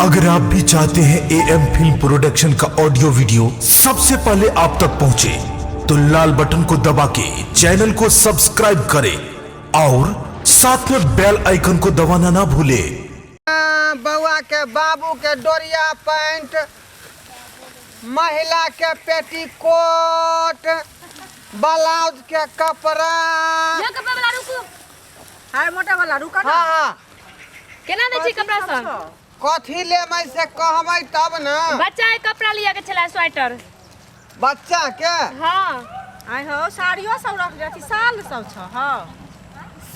अगर आप भी चाहते हैं ए एम फिल्म प्रोडक्शन का ऑडियो वीडियो सबसे पहले आप तक पहुंचे, तो लाल बटन को दबा के चैनल को सब्सक्राइब करें और साथ में बेल आइकन को दबाना ना भूलें। बउआ के बाबू के डोरिया पैंट, महिला के पेटीकोट, ब्लाउज के कपड़ा। यो कपड़ा वाला रुकू। हाय मोटा वाला रुका ना। हाँ हाँ। केना दै छी कपड़ा सब? कथी लेबै से कहबै तब ने। बच्चा के कपड़ा लिया के छला स्वेटर। बच्चा के? हाँ। आय हो साड़ियो सब रख अथी साल सब छ। हाँ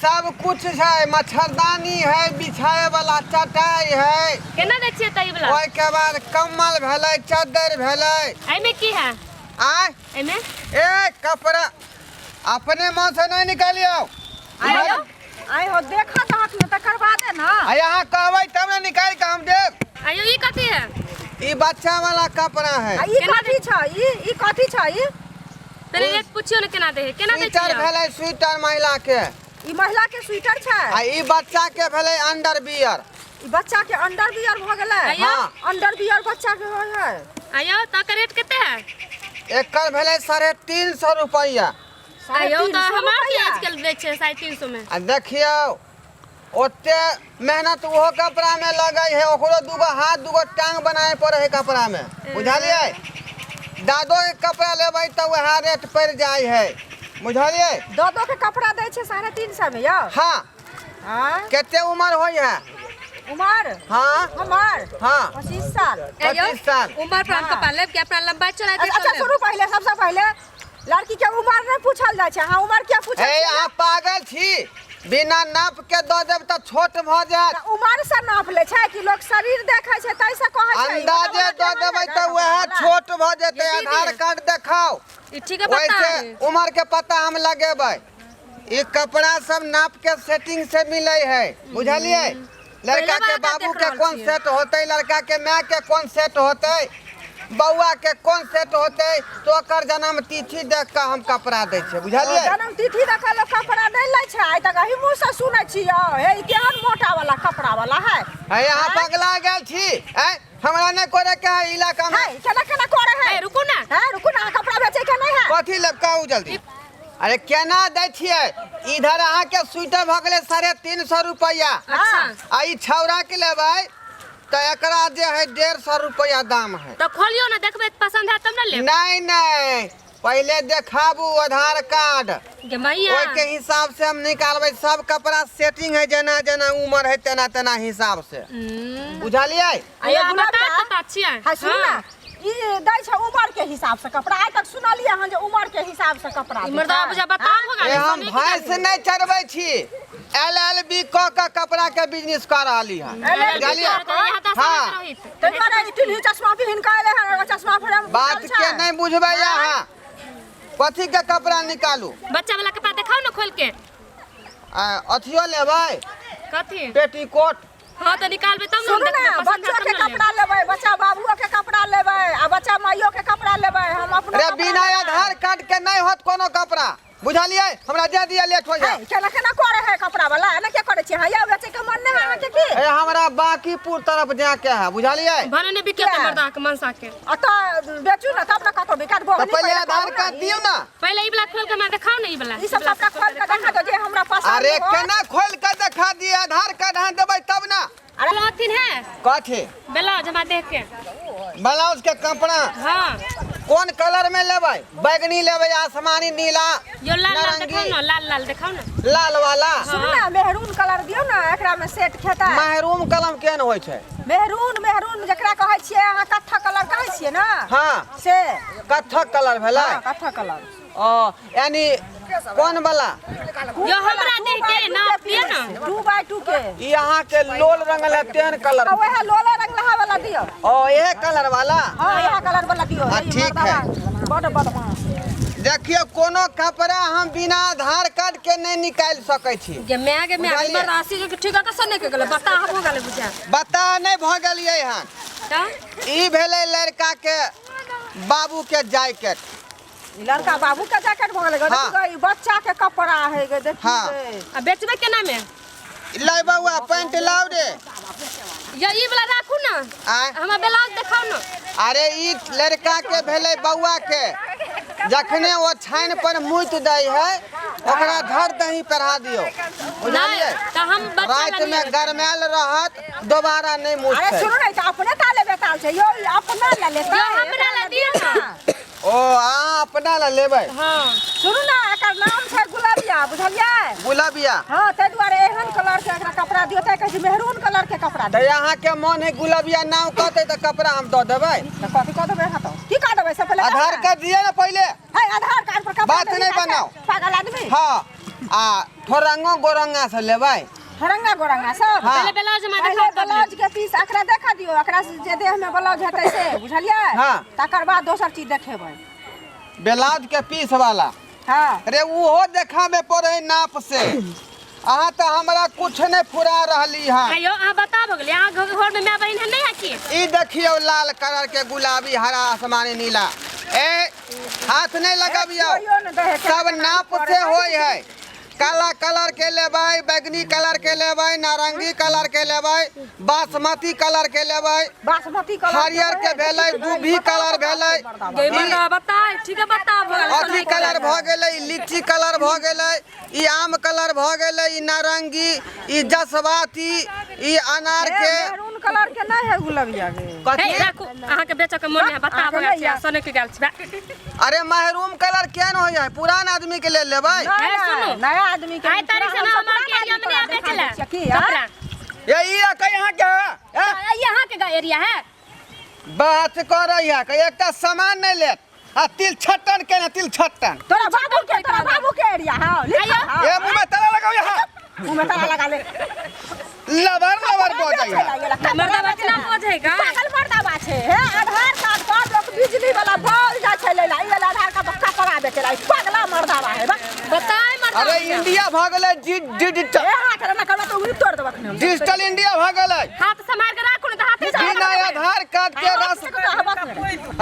सब कुछ है, मच्छरदानी है, बिछाए वाला चटाई है। केना दै छियै तई वाला? ओहि के बाद कम्बल भेलै, चद्दर भेलै। एहिमे की है? आय एहिमे? ए कपड़ा अपने मुँह से नहीं निकालियो। आय हो, आय हो देखा तो हक ने तकर बादे ना। आ यहाँ कहबै तब ने निकालि के हम देब। आयो ई कथी है? ई बच्चा वाला कपड़ा है। आ ई कथी छ? ई कथी छ ई? तनी रेट पूछियो ने केना दे है? केना दे स्वेटर छियै? भेलै, स्वेटर महिला के। ई महिला के स्वेटर छै। आ ई बच्चा के भेलै अंडरवियर। ई बच्चा के अंडरवियर भ गेलै। आयो। हाँ। अंडरवियर बच्चा के होय है। आयो त रेट कते है? एकर भेलै 350 रुपैआ। आयो 350 त हमार के रुपैआ। आजकल दै छै 350 में। आ देखियौ ओते मेहनत ओहो कपड़ा में लगै है, ओकरो दूगो हाथ दूगो टांग बनाए पड़े है कपड़ा में, बुझलियै? दादो के कपड़ा लेबै तऽ वएह रेट पड़ि जाइ है, बुझलियै? दादो के कपड़ा दै छै 350 में यौ। हाँ। हाँ? कते उम्र होइ है? उमर? हाँ। हमर? हाँ। 25 साल। 25 साल। उम्र पर हम कपड़ा लेब कि अपना लंबा चौड़ा देख अच्छा सुनू, पहले सबसे पहले लड़की के उम्र नहीं पूछल जाइ छै। अहाँ उम्र किया पूछै ए छियै? अहाँ पागल छी, बिना नाप के दऽ देब तऽ छोट भऽ जायत। तऽ उम्र से नाप लै छै कि लोक शरीर देखै छै ताहि से कहै छै? अंदाजे दऽ देबै तऽ वएह छोट भऽ जेतै। ये दीदी। आधार कार्ड देखाउ। ई ठीक है बता। वैसे उम्र के पता हम लगेबै। ई कपड़ा सब नाप के सेटिंग से मिले है, बुझलियै? लड़का पहले के बार बाबू देख के रहल कोन छियै। सेट होतै, लड़का के माय के कोन सेट होतै, बउआ के कोन सेट होतै, तो ओकर जन्म तिथि देख के हम कपड़ा दै छियै, बुझलियै? जन्म तिथि देख के लोक कपड़ा नहि लै छै। आइ तक एहि मुँह से सुनै छियै। हे ई केहन मोटा वाला कपड़ा वाला है? है अहाँ पगला गेल छी? ऐ हमरा नहि करे के है इलाका में। है केना केना करे है? ए रुकू ना। है रुकू ना, अहाँ कपड़ा बेचै के नहि है? कथी लेब कहू जल्दी। अरे केना दै छियै? इधर अहाँके स्वेटर भऽ गेलै 350 रुपैआ। अच्छा। आ ई छौड़ा के लेबै तऽ एकरा जे है 150 रुपैआ दाम है। त खोलियो ना, देखबै त पसंद है तब ना लेब। नहीं नहीं, पहले देखाबू आधार कार्ड। गे मैया। ओहि के हिसाब से हम निकालबै। सब कपड़ा सेटिंग है, जेना जेना उम्र है तेना तेना हिसाब से, बुझलियै? आयो आयो बता गुलाब त छियै। हाँ सुन ना, ई दै छै उमर के हिसाब से कपड़ा। आइ तक सुनलियै हन जे उमर के हिसाब से कपड़ा दै मर्दा छै। बुझा बता हो ए गेल। हम भैंस नहीं चरबै छी, एल एल बी क के कपड़ा के बिजनेस कर रहली हन, बुझलियै? हाँ। ताहि दुआरे ई टिल्ही चश्मा पहिन कऽ एलै हन, ओकर चश्मा फ्रेम बात घुसल के छै। नहीं बुझबै अहाँ। कथी के कपड़ा निकालू? बच्चा वाला कपड़ा देखाओ ना खोल के। आ, अथियो लेबै? कथी? पेटीकोट। हाँ तो निकालबे तब ना। सुनू देखबै ने, पसंद बच्चो हैत के तब ना लेब। कपड़ा लेबै, बच्चा बाबुओ के कपड़ा लेबै आ बच्चा माइयो के कपड़ा लेबै। हम अपनो अरे कपड़ा बिना लेबै। आधार कार्ड के नहीं होत कोनो कपड़ा, बुझलियै? हमरा दे दिया, लेट हो जाए। है, केना केना करे है कपड़ा वाला? एना के करे छी? हैया बेचे के मन नहीं है अहाँके की? ए हमरा बाकीपुर तरफ जाके है, बुझलियै? भने ने बिके किया? त मर्दा के मनसा के। अतऽ बेचू ने तब ने कतौ बिकात। तऽ पहिले आधार कार्ड दियौ ना। पहिले ई वाला खोल के हमरा देखाओ ना, ई वाला। ई सब सबटा खोल के देखा दो जे हमरा पसंद अरे हो। केना खोल के देखा दिए? आधार कार्ड अहाँ देबै तब ना। अरे अथिन है कथी? ब्लाउज हमरा देख के। ब्लाउज के कपड़ा? हाँ। कोन कलर में लेबै? बैगनी लेबै, आसमानी, नीला, यो लाल लाल नारंगी? देखाओ ना, लाल लाल देखाओ ना। लाल वाला? सुनू ना, मेहरून कलर दियौ ना, एकरा में सेट खेतै। मेहरूम कलम केहन होइ छै? मेहरून, मेहरून जकरा कहै छियै अहाँ कत्था कलर कहै छियै ना। हाँ। से कत्थक कलर भेलै? हाँ, कत्था कलर। ओ यानी कोन वाला? यो हमरा देख के नाप दिअ ना। 2 बाय 2 के। ई अहाँ के लोल रंगल है तेहन कलर। आ वएह लोले रंग लहा वाला दियौ। ओ इहे कलर वाला? हाँ इएह कलर वाला दियौ। हाँ, ई ठीक है। मर्दाबा बड बदमाश। देखियौ कोनो कपड़ा हम बिना आधार कार्ड के नहीं निकालि सकै छी। गे माय गे माय, बुझलियै? हमर राशि के ठीक है से नहीं के गेलै, बता हम हो गेलै बुझा। बता नहीं भऽ गेलियै हन। तऽ ई भेलै लड़का के बाबू के जैकेट। ई लड़का बाबू के जैकेट भऽ गेलै। हाँ। देखी गई बच्चा के कपड़ा है गे, देखी हाँ। गे। आ बेचबै केना में? लै बौआ पैंट लाउ रे। या ई वाला राखू ना। आय। हमरा ब्लाउज देखाउ ना। अरे ई लड़का के भेलै बौआ के, जखने ओ छानि पर मुति दै है ओकरा धर दही पढ़ा दियौ, बुझलियै? नहि तऽ हम बच्चा राति लए में गरमायल रहत, दोबारा नहीं अरे मुततै। सुनू ने, तऽ अपने ताले बेताल छै यौ, ई अपना लए लेतै। यौ हमरा लए दिअ ना। ओ अहाँ अपना लए लेबै? हाँ। सुनू ने, एकर नाम छै गुलबिया, बुझलियै? गुलबिया। हाँ, ताहि दुआरे एहन कलर के एकरा कपड़ा दियौ, ताहि कहै छै मेहरून कलर के कपड़ा तऽ दियौ। अहाँके मन है गुलबिया नाम कहतै तऽ कपड़ा हम दऽ देबै। तऽ कथी कऽ देबै अहाँ? तऽ की कऽ देबै से पहिले आधार कार्ड दिअ ने पहिले। है, आधार कार्ड पर कपड़ा बात देबही नहि खाइ छै, बनाउ। पागल आदमी। हाँ, आ थोरंगो गोरंगा से लेबै। रंगा गोरंगा सब। हाँ। पहिले ब्लाउज हमरा पहिले देखाउ तब। ब्लाउज के पीस एकरा देखा दियौ, एकरा से जे देह में ब्लाउज हेतै से, बुझलियै? हाँ। तकर बाद दोसर चीज देखेबै। ब्लाउज के पीस वाला। हाँ। अरे उहो देखाबे पड़े है नाप से। अहाँ तऽ हमरा कुछ नहीं फुरा रहली हँ। आयो अहाँ बता भऽ गेलै, अहाँ घर में माय बहिन है नहीं है की? ई देखियौ लाल कलर के, गुलाबी, हरा, आसमानी, नीला। ए हाथ नहीं लगबियौ, कोइयो ने दै है, सब नाप से होय है। काला कलर के लेबै, बैगनी कलर के लेबै, नारंगी कलर के लेबै, बासमती कलर के लेबै, बासमती कलर हरियर के भेलै, दूभी कलर भेलै, गे मर्दवा बताय, ठीक है बता भऽ गेलै। अथी कलर भऽ गेलै, ई लीची कलर भऽ गेलै, ई आम कलर भऽ गेलै, ई नारंगी, ई जसवाती, ई अनार के। मेरून कलर के नहीं है गुलबिया के। कथी? हे राखू, अहाँके बेचऽ के मन है बता भऽ गेल छै, सने के गेल छै। अरे महरूम कलर केहन होइ है? पुरान आदमी के लेल लेबै। हे सुनू। नया आदमी के। आइ तारीख से ना हमार के एरिया में नहीं बेचला की कपड़ा। ये ई कहीं यहाँ के है? ए? ई अहाँ के एरिया है। बात करै है कि एकटा सामान नहीं लेत आ तिल छट्टन के ना तिल छट्टन। तोरा बाबू के, तोरा बाबू के एरिया है। लिख। आइयो। ये मुंह में ताला लगाओ यहाँ। मुंह में ताला लगा ले। लबर लबर बजै है। मर्दवा केना बजै गा? पागल मर्दवा छै। हे आधार कार्ड पर लोक बिजली वाला बॉल जाइ छै लै ला, ई वाला आधार कार्ड पर कपड़ा बेचै ला, ई पगला मर्दवा है बा। बताय मर्दवा। अरे इंडिया भऽ गेलै डिजिटल। हे हाथ रे ना करबा तऽ उंगली तोड़ देबऽ अखने हम। डिजिटल इंडिया भऽ गेलै। हाथ सम्हार के राखू ने तऽ हाथे से बिना आधार कार्ड के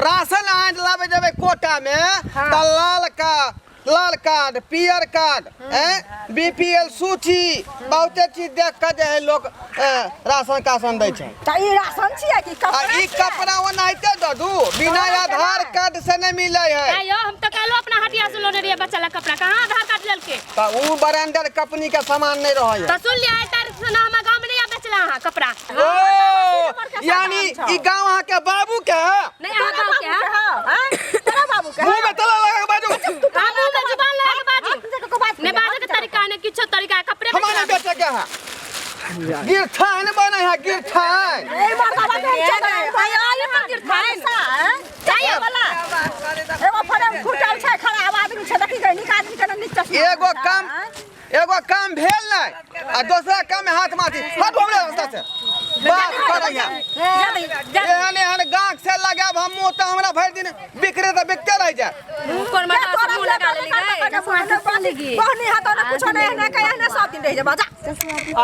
राशन आनि लाबै जेबै कोटा में तऽ लाल का लाल कार्ड, पियर कार्ड, बीपीएल सूची, बहुते चीज देख के जे है लोग राशन काशन दै छै। तऽ ई राशन छियै कि आ कपड़ा ई छियै? कपड़ा ओनाहिते दऽ दू, बिना आधार कार्ड से नहीं मिलै है। आइयो हम तऽ काल्हो अपना हटिया से लोने रहियै बच्चा ला कपड़ा, कहाँ आधार कार्ड लेलकै? तऽ ऊ ब्रांडेड कंपनी के सामान नहीं रहै है। तऽ सुन लिअ, आइ तारीख से ना हमरा गाँव में नहीं बेचला अहाँ कपड़ा। ओ यानी ई गाँव अहाँ के बाबू के है? नहीं अहाँ तोरा गाँव के बाबू है। के हौ, आँय? तोरा बाबू के मुंह में ताला लगा के बाजू। हाँ, मुँह में जुबान लगा के बाजू। हाथ से को बात नहीं बाजू के तरीका नहीं, किछो तरीका है, कपड़े हमारे बेचला। बेचे के है। गिरथान बने है गिरथान। ए मर्दवा के चल आइयो, आइयो पर गिरथान। जाइयो वाला एगो फरम फुटल छै, खराब आदमी छै, देखी गई नीक आदमी के नीक चश्मा। एगो काम, एगो काम भेल नहीं आ दोसरा काम में हाथ मारती। हट हमरे रास्ता से। बात करै है। जा जा। एहन एहन गाँख से लगाब हम मुँह तऽ हमरा भरि दिन बिकरे तऽ बिकते रहि जायत। मुँह कोन मर्दवा से मुँह लगा लेली गई? बहनी हाथ ने कुछो नहीं एहने के एहने सब दिन रहि जेबा जा।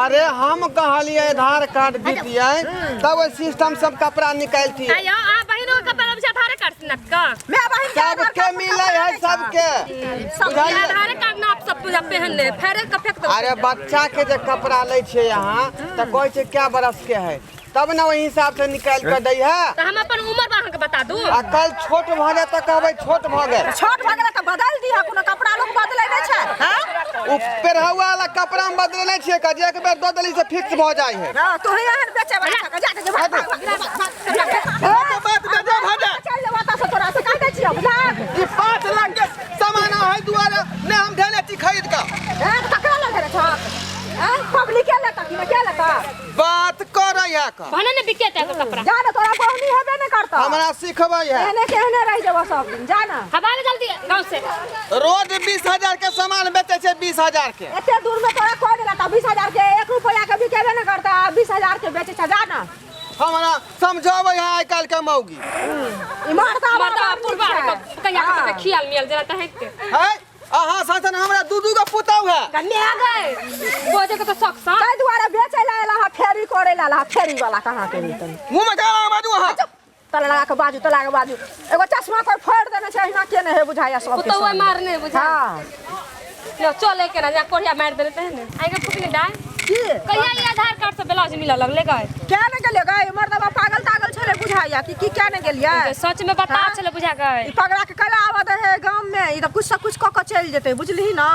अरे हम कहलियै आधार कार्ड दितियै तब ओहि सिस्टम सब कपड़ा निकालतियै। आइयो अहाँ बहिनो के कपड़ा बेचा आधारे कार्ड से नाप कऽ। मैं बहिन के आधार सबके कार्ड पर मिलै है कपड़ा नहि सबके, सब बुझलियै? आधारे कार्ड नाप सब पूजा पहन ले, फेरे के फेंक दो। अरे बच्चा के जे कपड़ा लै छियै अहाँ तऽ कहै छै क्या बरस के है, तब ने ओहि हिसाब से निकालि कऽ दै है। तऽ हम अपन उम्र अहाँके बता दू। आ कल छोट भऽ जायत तऽ कहबै छोट भऽ गेल। छोट भऽ गेलै तऽ बदलि दिहऽ, कोनो कपड़ा लोक बदलै नहि छै। हाँ? ओ पेरहौआ वाला कपड़ा हम बदलै नहि छियै, जे एक बेर दऽ देली से फिक्स भऽ जाइ है। हाँ, तू ही एहन बेचै वाला छह, जा जा भाग भाग ओ बात गजब भऽ जायत। चल जेबऽ ओतऽ से, तोरा से कहि दै छियौ, बुझलक? ई 5 लाख के सामान है दुआरे नहि हम धेने छी खरीद कऽ। ए, तऽ ककरा लग धेने छहक? आँय, पब्लिके लेतऽ कि ने, के लेतऽ? बात करै है कऽ। भने ने बिकेतै एकर कपड़ा। जा ने, तोरा बहनी हेबे नहि करतऽ। हमरा सिखबै है। एहने के एहने रहि जेबऽ सब दिन, जा ने। हवा में जल्दी गाँव से। रोज 20,000 के सामान बेचै छै, 20,000 के। एते दूर में तोरा कोई नहीं लेता, 20,000 के 1 रुपया के बिकेबे नहीं करता, 20,000 के बेचे छै, जा ना। हमरा समझाबै है आइ काल्हि के मौगी। ई मर्दा मर्दा बड़ पुरबा नीक छै। कहिया के तऽ खियाल मियल जेना तऽ हेतै। है अहाँ साथन हमरा दू दू गो पुतहु है। कन्या गए बोझे के तऽ शौक सँ। ताहि दुआरे बेचै ला एला हँ, फेरी करै ला एला हँ, फेरी वाला कहाँ के तनी। मुँह में ताला बाजू अहाँ। तला लगा के बाजू, तला के बाजू। एगो चश्मा कोई फोड़ देने छै, अहिना के नहि हे बुझाइया सब। पुतहु मारने बुझा। हाँ। लो चले के ना जा कोढ़िया मार देने तहने। आइ के फुकनी दाय। की कहिया ई आधार कार्ड से ब्लाउज मिलऽ लगले गए? क्या ने गेलियै गए? मर्दबा पागल तागल छलै बुझाइया कि की क्या ने गेलियै? सच में बता हाँ? छलै बुझा गए। ई पगड़ा के कैला आबऽ दे है गाम में? ई तऽ कुछ से कुछ कऽ कऽ चलि जेतै, बुझलिही ना।